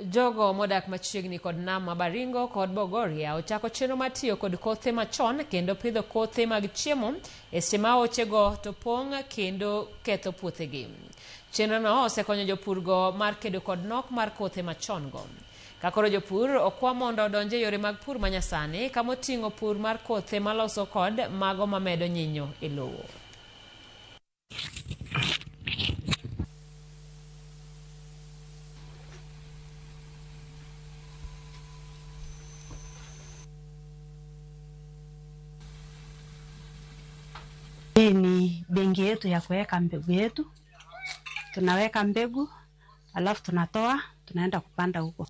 Jogo modak machiegni kod nam ma Baringo kod Bogoria ochako chenro mar tiyo kod kothe machon kendo pidho kothe mag chiemo e seche ma aochego to pong' kendo ketho puothegi. Chenrono osekonyo jopurgo mar kedo kod nok mar kothe machon go. Ka koro jopur okwa mondo odonj e yore mag pur manyasani kamoting'o pur mar kothe maloso kod mago mamedo nyinyo e lowo. Hii ni benki yetu ya kuweka mbegu yetu. Tunaweka mbegu alafu tunatoa tunaenda kupanda huko.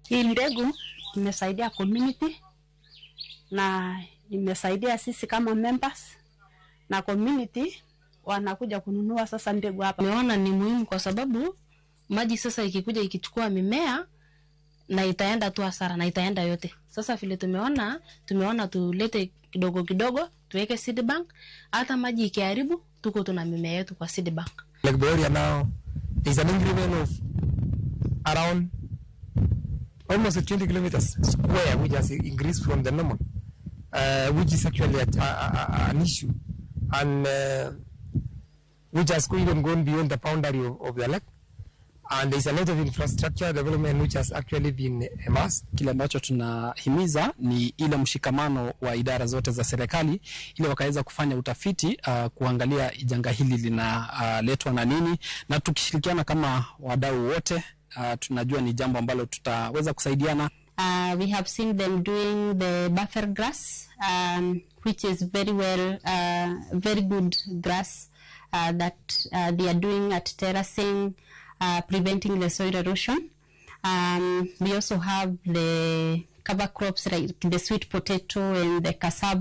Hii mbegu imesaidia community na imesaidia sisi kama members na community wanakuja kununua sasa mbegu hapa. Nimeona ni muhimu kwa sababu maji sasa ikikuja ikichukua mimea na itaenda tu hasara na itaenda yote. Sasa vile tumeona tulete kidogo kidogo tuweke seed bank, hata maji ikiharibu tuko tuna mimea yetu kwa seed bank. Lake Bogoria now is an increment of around almost 20 kilometers square, which has increased from the normal, which is actually an issue, and which has even gone beyond the boundary of the lake. And there is a lot of infrastructure development which has actually been amassed. Kile ambacho tunahimiza ni ile mshikamano wa idara zote za serikali ili wakaweza kufanya utafiti kuangalia janga hili linaletwa na nini, na tukishirikiana kama wadau wote tunajua ni jambo ambalo tutaweza kusaidiana. We have seen them doing the buffer grass, which is very well, very good grass that they are doing at terracing, preventing the soil erosion. We also have the cover crops like the sweet potato and the cassava.